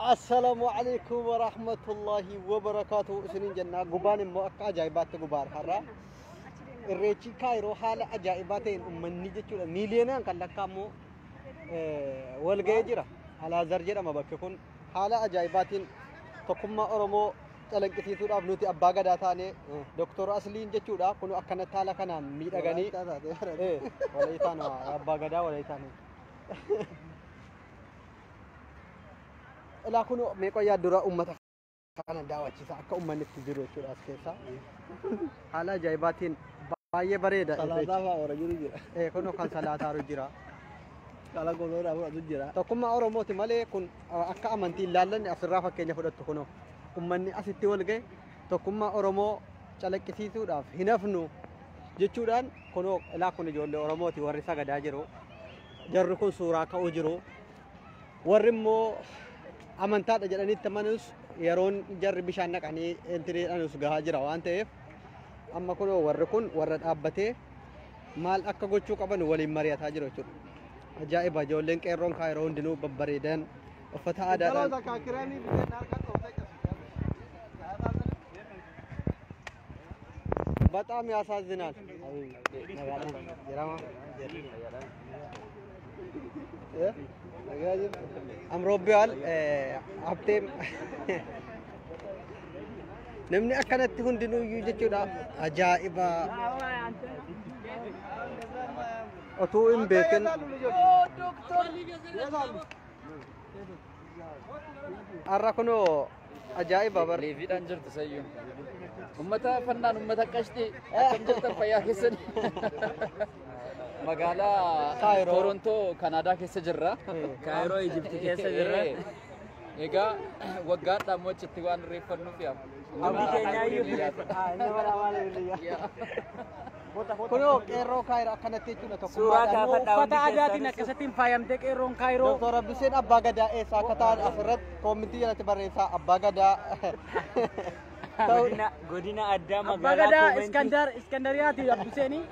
Assalaamu alaikum wa rahmatullahi wa barakaatuhu isiniin jenna. Gubaan immoo akka ajaa'ibaatti gubaadha har'a. Irreechi Kaayiroo haala ajaa'ibaa ta'een uummanni jechuudha miiliyoonaan kan lakkaa'amu wal ga'ee jira. Alaazar jedhama bakki kun. Haala ajaa'ibaatiin tokkummaa Oromoo calaqqisiisuudhaaf nuti abbaa gadaa taane Doktor Asliin jechuudha. Kun akkanatti haala kanaan miidhaganii. Walayitaan abbaa gadaa walayitaan. Ilaa kun meeqa dura uummata kana daawwachiisa akka uummanni itti jiru jechuudha as keessa. Haala ajaa'ibaatiin baay'ee bareeda. Salaataa fa'aa warra jiru jira. Kun kan salaataaru jira. Kala goloodhaa fudhatu jira. Tokkummaa Oromooti malee kun akka amantii hin laallanne asirraa fakkeenya fudhattu kunoo. Uummanni asitti wal ga'e tokkummaa Oromoo calaqqisiisuudhaaf hin hafnu jechuudhaan kunoo ilaa kun ijoollee Oromooti warri sagadaa jiru. Jarri kun suuraa ka'uu jiru. Warri immoo amantaadha jedhanitti amanus yeroon jarri bishaan naqanii entiriidhaanus gahaa jira waan ta'eef amma kunoo warri kun warra dhaabbatee maal akka gochuu qaban waliin mari'ataa jiru jechuudha. Ajaa'iba ijoolleen qeerroon Kaayiroo hundinuu babbareedan uffata aadaadhaan. በጣም ያሳዝናል። አምሮብዋል ሀብቴም namni akkanatti hundinuyyuu jechuudha ajaa'iba otuu hin beekin har'a kunoo ajaa'iba bar Leeviidhaan jirtu sayyuu. Uummata fannaan uummata qashtii akkam jirtan fayyaa keessan. Magaalaa Kaayiroo. Torontoo Kanaadaa keessa jirra. Kaayiroo Ijipti keessa jirra. Egaa waggaadhaan immoo achitti waan irreeffannuuf yaa. Hundi keenyaayyuu. Kunoo qeerroo Kaayiroo akkanatti jechuudha Suuraa tokkummaadhaan. kaafadhaa Uffata hundi aadaatiin keessan. akkasittiin faayamtee qeerroon Kaayiroo. Doktor Abduseen abbaa gadaa eessa akka ta'an asirratti koomintii jalatti barreessaa abbaa gadaa. Godina addaa Abbaa magaalaa gadaa Koomentii. Iskandar Iskandariyaati Abduseenii.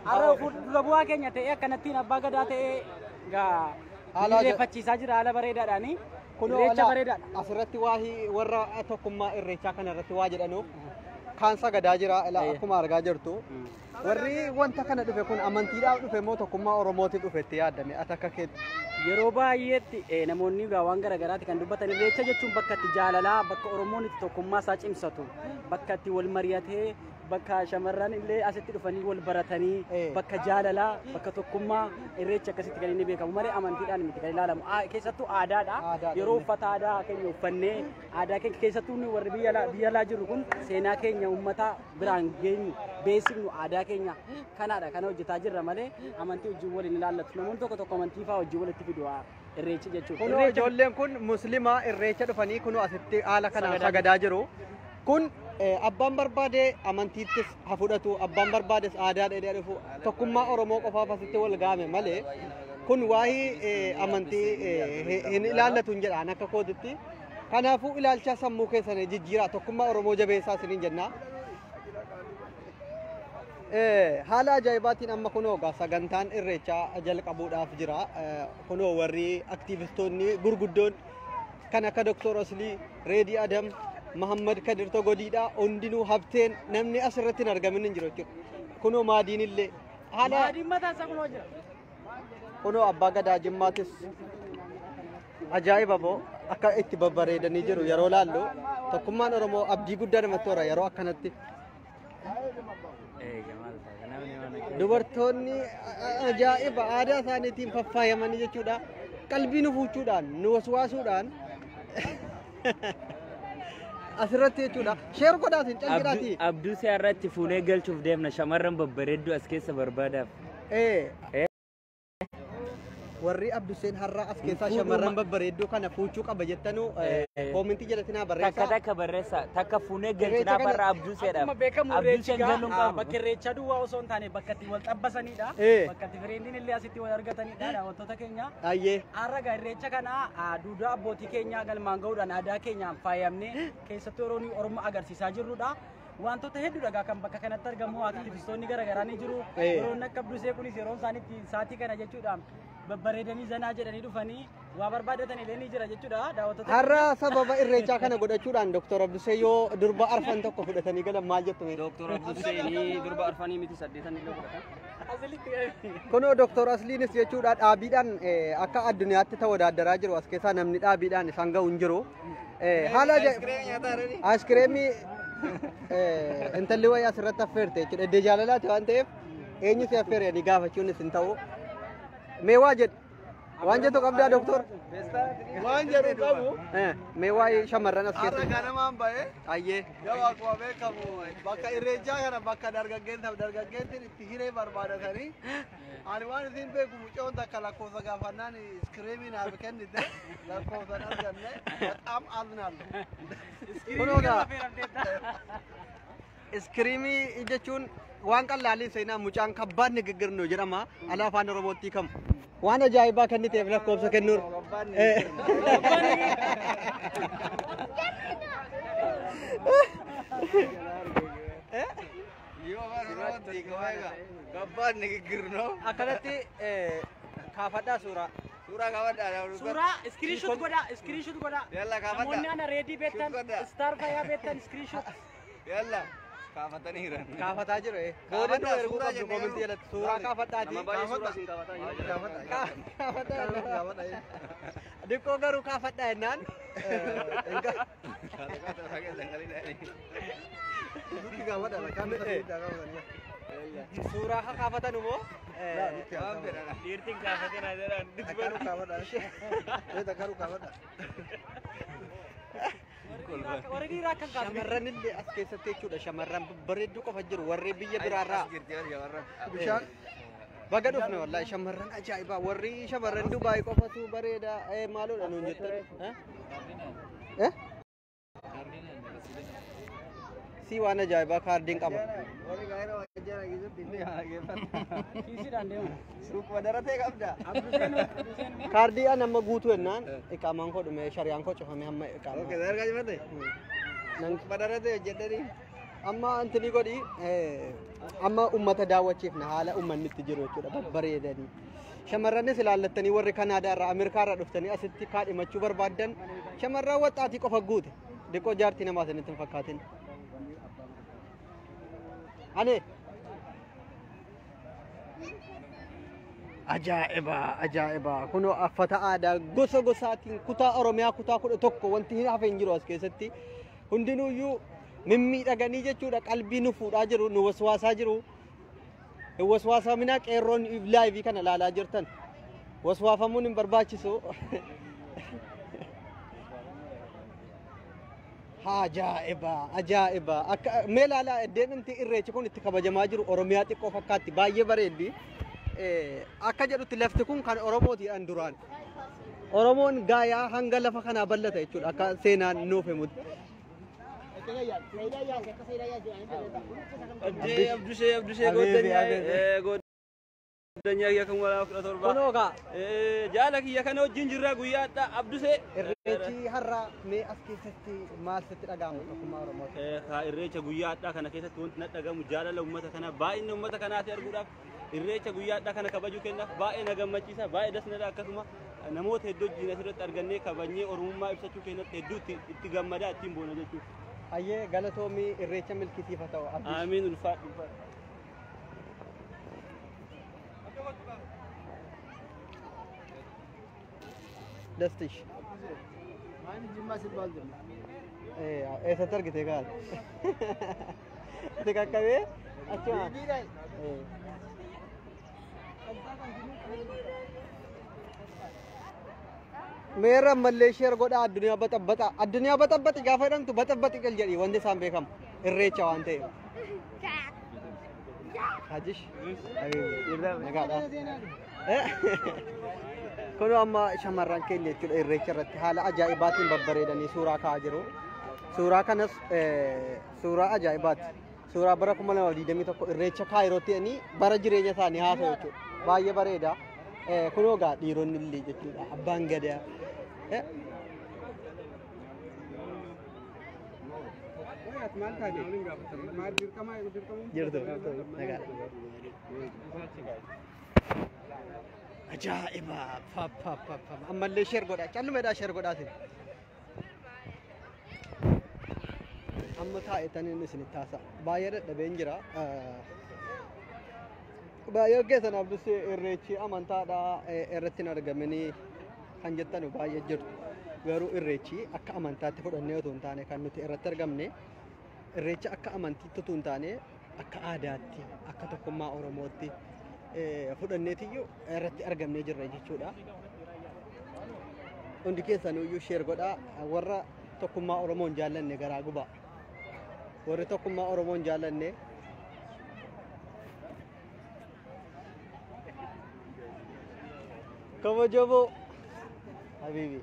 Har'a dura bu'aa keenya ta'ee akkanattiin abbaa gadaa ta'ee gaa irreeffachiisaa jira haala bareedaadhaani. Kunoo Irreecha bareedaadha. asirratti waa'ee warra tokkummaa irreechaa kana irratti waa jedhanuuf kaan sagadaa jira ilaa akkuma argaa jirtu. Warri wanta kana dhufe kun amantiidhaaf dhufe moo tokkummaa Oromootiif dhufe itti yaaddame ati akka keetti. Yeroo baay'eetti namoonni egaa waan garaagaraati kan dubbatan irreecha jechuun bakka itti jaalalaa bakka Oromoon itti tokkummaa isaa cimsatu bakka itti wal mari'atee bakka shamarran illee asitti dhufanii wal baratanii bakka jaalalaa bakka tokkummaa irreecha akkasitti kan inni beekamu malee amantiidhaan miti kan ilaalamu. Keessattuu aadaadha. Yeroo uffata aadaa keenya uffannee aadaa keenya keessattuu nu warri biyya alaa jirru kun seenaa keenya uummata biraan geenyu beeksifnu aadaa keenya kanaadha kana hojjetaa jirra malee amantii wajjin waliin ilaallatu. Namoonni tokko tokko amantii fa'aa wajjin walitti fidu irreechi jechuudha. Kunoo ijoolleen kun musliima irreecha dhufanii kunoo asitti haala kanaan sagadaa jiru. Kun abbaan barbaade amantiittis haa fudhatu abbaan barbaades aadaa dheedhee dhufu tokkummaa Oromoo qofaaf asitti wal gaame malee kun waa'ee amantii hin ilaallatu hin jedhaan akka kootitti. Kanaafuu ilaalcha sammuu keessan jijjiiraa tokkummaa Oromoo jabeessaa isiniin jenna. Haala ajaa'ibaatiin amma kunoo egaa sagantaan irreechaa jalqabuudhaaf jira. Kunoo warri aktiivistoonni gurguddoon kan akka Doktor Aslii, Reedii Adam, Mahammad Kadir Togodiidha. Hundinuu habteen namni asirratti hin argamin hin jiru jechuudha. Kunoo maadiin illee haala Maadiin mataan isaa kunoo jira. Kunoo abbaa gadaa Jimmaatis ajaa'iba boo akka itti babbareedanii jiru yeroo laallu tokkummaan Oromoo abdii guddaa namatti hora yeroo akkanatti. Dubartoonni ajaa'iba aadaa isaaniitiin faffaayamanii jechuudha. Qalbii nu fuuchuudhaan nu waswaasuudhaan asirratti jechuudha. Sheer godhaatiin calqidhaatii. Abduu si'a irratti fuunee galchuuf deemna shamarran babbareedduu as keessa barbaadaaf. Warri Abduseen har'a as keessaa shamarran babbareedduu kana fuuchuu qaba jettanuu koomintii jalatti naa Takka barreessaa. takka barreessa takka fuunee galchinaaf har'a Abduu seedhaaf. Akkuma beekamu Abduu irreechi seen galuun gaa qabu. bakka irreechaa duwwaa osoo hin taane bakka itti wal xabbasanidha. Bakka itti fireendiin illee asitti wal argatanidha daawwattoota keenya. Ayyee. Har'a gaa irreecha kana duudhaa abbootii keenyaa galmaan gahuudhaan aadaa keenyaan faayamnee keessattuu yeroo nuyi Oromoo agarsiisaa jirrudha. Wantoota hedduudha gaa kan bakka kanatti argamu aktivistoonni garaagaraa ni jiru. Yeroon akka Abdusee kunis yeroo isaan itti sa'aatii kana jechuudha Babbareedanii zanaa jedhanii dhufanii waa barbaadatan illee ni jira jechuudha daawwattoota. Har'a sababa irreechaa kana godhachuudhaan Dr. Abdusee yoo durba arfan tokko fudhatanii galan maal jettu mee? Dooktor Abduseenii durba arfanii miti saddeetan illee fudhatan. Kunoo Dr. Asliinis jechuudha dhaabiidhaan akka addunyaatti tawodaaddaraa jiru as keessaa namni dhaabiidhaan isaan ga'u hin jiru. Haala ayiskireemii intalli wayii asirratti affeerte jechuudha. Iddoo jaalalaati waan ta'eef eenyu si affeere jedhanii gaafachuunis hin ta'u. Mee waa jedhu waan jettu qabdaa Doktor? Waan jedhu qabu. Mee waa'ee shamarran as Har'a keessatti. ganamaan ba'ee Ayyee. yoo akkuma beekamu bakka irreechaa kana bakka dargaggeessaaf dargaggeettiin itti hiree barbaadatanii ani waan isin beeku mucoon takka lakkoofsa gaafannaan iskiriimii naaf kennite lakkoofsan arganne በጣም አዝናለሁ። Kunoo gaa iskiriimii jechuun waan qallaalii seenaa mucaan kabbaan nigigir nu jedhama ala afaan Oromootti kam. Waan ajaa'ibaa kenniteef lakkoofsa kennuur. Yoo afaan Oromootti hiikamu kabbaan nigigir ነው. Akkanatti kaafadhaa suuraa. Suuraa kaafadhaa. Suuraa iskiriinshot godhaa iskiriinshot godhaa. Yalla kaafadhaa. Namoonni ana reedii beektan Godhaa. istaar fayyaa beektan iskiriinshot. Yalla kaafatanii jiran. Kaafataa jiru. Booda nu erguu qabdu koomentii jalatti suuraa kaafadhaati. Nama baay'ee suuraa siin kaafataa jira. Kaafadhaa. Diqqoo garuu kaafadhaa jennaan. Suuraa haa kaafatan immoo. Dhiirtiin kaafatee naa jedhan. Warri dhiiraa akka hin kaafne. Shamarran illee as keessatti jechuudha. Shamarran babbareedduu qofa jiru warri biyya biraarraa. Bishaan Baga dhufne wallahi shamarran ajaa'ibaa warri shamarran Dubaay qofatu bareeda maaloodha nuun jettan. Eh? Si waan ajaa'ibaa kaardiin qaba. Kiisiidhaan deemu. Suuquma daratee qabda. Kaardii an amma guutuu jennaan iqaamaan koo dhume shariyaan koo cufame hamma iqaamaa. Sadarkaa jibate. Suuquma daratee hojjetanii. Amma antini godhi amma ummata daawwachiifna haala ummanni itti jiru jechuudha babbareedanii. Shamarranis ilaallattanii warri Kanaadaa irraa Ameerikaa irraa dhuftanii asitti kaadhimachuu barbaaddan shamarran waxxaatii qofa guute diqqoo jaartii namaa isinitti hin fakkaatin. Ane ajaa'iba ajaa'iba kunoo uffata aadaa gosa gosaatiin kutaa Oromiyaa kutaa 11 wanti hin hafe hin jiru as keessatti hundinuuyyuu mimmiidhaganii jechuudha qalbii nu fuudhaa jiru nu waswaasaa jiru. Hin waswaasaminaa qeerroon laayivii kana ilaalaa jirtan waswaafamuun hin barbaachisu. Ajaa'iba ajaa'iba akka mee ilaalaa iddeen nuti irreechi kun itti kabajamaa jiru Oromiyaa xiqqoo fakkaatti baay'ee bareeddi. Akka jedhutti lafti kun kan Oromooti an duraan. Oromoon gaayaa hanga lafa kanaa bal'ata jechuudha akka seenaan nuuf himutti. Abdusee Abdusee gooddanyaa gooddanyaa kiyya kan walaa 17. Kunoo gaa Jaala kiyya kana wajjin jirra guyyaa adda Abdusee. Irreechi har'a mee as keessatti maal sitti dhaga'ama tokkummaa Oromooti? Irreecha guyyaa addaa kana keessatti wanti na dhagamu jaalala uummata kanaa baay'ina uummata kanaati arguudhaaf irreecha guyyaa addaa kana kabajuu kennaaf baay'ee na gammachiisa baay'ee dasnadha akkasuma namoota hedduu wajjin asirratti argannee kabajnee oromummaa ibsachuu keenyatti hedduu itti gammadaa ittiin boona jechuudha. Ayyee galatoomii irreecha milkitiif haa ta'u. Abdiis. Amiin ulfaadhu ulfaadhu. Dastish. Eessatti argite gaal? Itti qaqqabee achuma. Meerra ammallee sheer godhaa addunyaa baxabbaxa. Addunyaa baxabbaxi gaafa jedhamtu baxabbaxi qal jedhi wanti isaan beekamu irreecha waan ta'eef. Hajish. Nagaadha. Kun amma shamarran keenya jechuudha irreecha irratti haala ajaa'ibaatiin babbareedanii suuraa ka'aa jiru. Suuraa kanas suuraa ajaa'ibaati. Suuraa bara 2021 irreecha Kaayirootti jedhanii bara jireenya isaanii haasa'u jechuudha. Baay'ee bareeda. Kunoo gaa dhiironni illee jechuudha abbaan gadaa. Jirtu nagaadha. Ajaa'iba! Pa pa pa pa. Ammallee share godhaa. Callumeedhaa share godhaatiin. Amma taa'etaniin isinitti haasa'a. Baay'ee dadhabeen jira. Baay'ee keessan Abdusee irreechi amantaadha irratti hin argaminii kan jettanu baay'ee jirtu. Garuu irreechi akka amantaatti fudhannee otoo hin taane kan nuti irratti argamne, irreecha akka amantiitti otoo hin taane akka aadaatti, akka tokkummaa Oromootti fudhanneetiyyuu irratti argamnee jirra jechuudha. Hundi keessanuyyuu share godhaa. Warra tokkummaa Oromoo hin jaallanne garaa gubaa. Warri tokkummaa Oromoo hin jaallanne kabajamoo habiibi.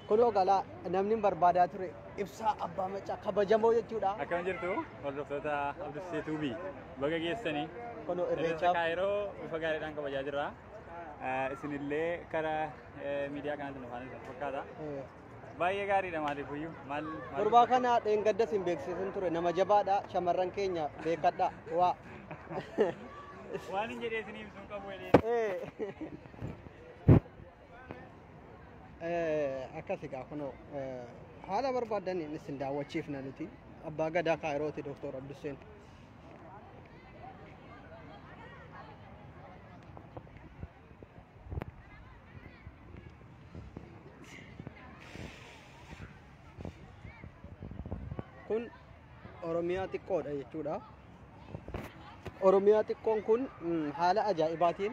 Kunoo galaa namni barbaadaa ture Ibsaa Abbaa Macaa kabajamoo jechuudha. Akkam jirtu, hordoftoota Abdusee Tuubii? Baga geessanii. Kunoo Irreecha irreechaaf Kaayiroo bifa gaariidhaan kabajaa jirra. Isinillee karaa miidiyaa kanatti nu faana fakkaata. Baay'ee gaariidha. Maaliifuyyuu maal maal? Gurbaa kana dheengaddas hin beeksisin ture. Nama jabaadha. Shamarran keenya beekadha waa. Waan hin jedhee isinii ibsuu qabu jedhee. Akkas egaa kunoo haala barbaadaniin isin daawwachiifna nuti. Abbaa Gadaa Kaayirooti Dooktor Abdusseen. Kun Oromiyaa xiqqoodha jechuudha. Oromiyaa xiqqoon kun haala ajaa'ibaatiin